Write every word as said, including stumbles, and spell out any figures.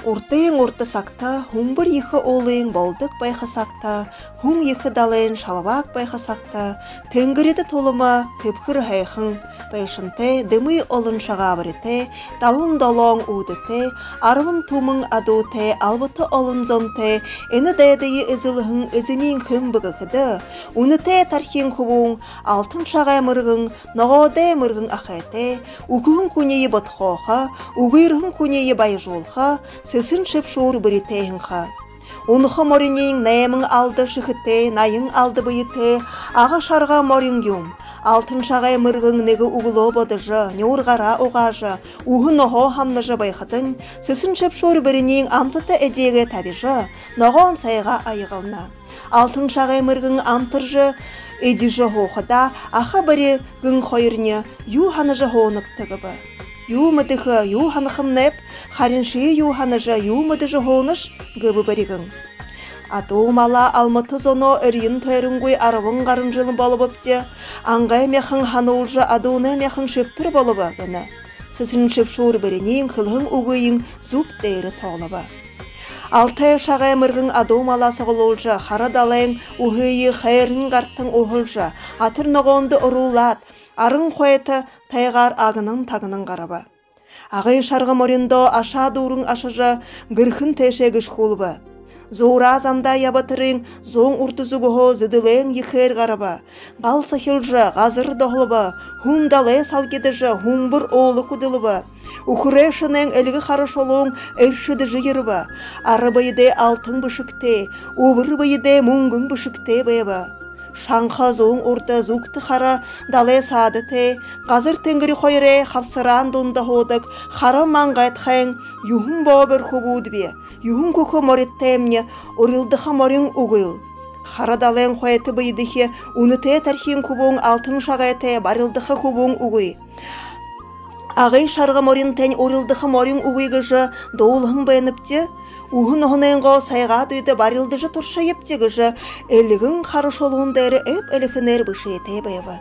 Урдын урда сагта, һүмбэр ехэ уулын болдог байха сагта, һүн ехэ далайн шалбааг байха сагта, тэнгэридэ тулама тэбхэр һайхан байшантай, дэмы олон шагаабаритай, далан долоон үүдэтэй, арбан түмэн адуутай, албата олон зонтой, энэ дайдые эзэлһэн эзэниинь хэн бэ гэхэдэ, үнэтэй тархиин хүбүүн, алтан шагай мэргэн, ногоодой мэргэн ахайтай, үхэһэн хүниие бодхоохо, үгырһэн хүниие баяжуулха, сэсэн шэбшүүр бэритэй һэн ха. Унаха мориниинь найман алда шэхэтэй, наян алда бэетэй, ага шарга морин юм. Алтан шагай мэргэн нэгэ үглөө бодожо, нюур гараа угаажа, үһэ ноһоо һамнажа байхадань, сэсэн шэбшүүр бэриниинь амтата эдеэгээ табижа, ногоон сайгаа аягална. Алтан шагай мэргэн амтаржа, эдижэ һуухадаа, аха бэригэн хоёрни юу һанажа һуунабта гэбэ. Юу мэдэхэ, юу һанахамнайб, харин ши юу һанажа, юу мэдэжэ һуунаш гэбэ бэригэн. Адуу малаа алмата зоноо эрьен тойронгүй арбан гаран жэл болобобди, ангай мяхан һануулжа, адуунай мяхан шэбтэр болобо гэнэ. Сэсэн шэбшүүр бэриниинь хэлэһэн үгыень зүб дээрэ тоолобо. Алтай шагай мэргэн адуу малаа суглуулжа, хара далайн үһые хайрын гартан уһалжа, атар ногоондо оруулаад, аран хойто тайгаар агнан тагнан гараба. Агын шарга мориндоо ашаа дүүрэн ашажа, гэрхэн тээшээ гэшхүүлбэ. Зуураа замдаа ябатарынь зуун урда зүгһөө зэдэлээн ехээр гараба. Гал сахилжа, газар доһолбо, һүн далай салгидажа, һүмбэр уула хүдэлбэ. Үхэрэй шэнээн эльгэ хара шулуун эршэдэжэ ерэбэ. Ара бэедээ алтан бэшэгтэй, үбэр бэедээ мүнгэн бэшэгтэй байба. Шанха зуун урда зүгтэ хара далай саадатай, газар тэнгэри хоёрой хабсараан дунда һуудаг хара мангайдхайн юһэн бообер хүбүүдби, юһэн хүхэ мориттоймни урилдаха морин үгыл. Хара далайн хойто бэедэхи үнэтэй тархиин хүбүүн алтан шагайтай барилдаха хүбүүн үгы. Агын шарга моринтойнь урилдаха морин үгы гэжэ дуулаһан байнабди. Үһэ ноһонойнгоо сайгаа дүйдэ барилдажа туршаябди гэжэ эльгэн хара шулуун дээрэ эб элихэнээр бэшээтэй байба.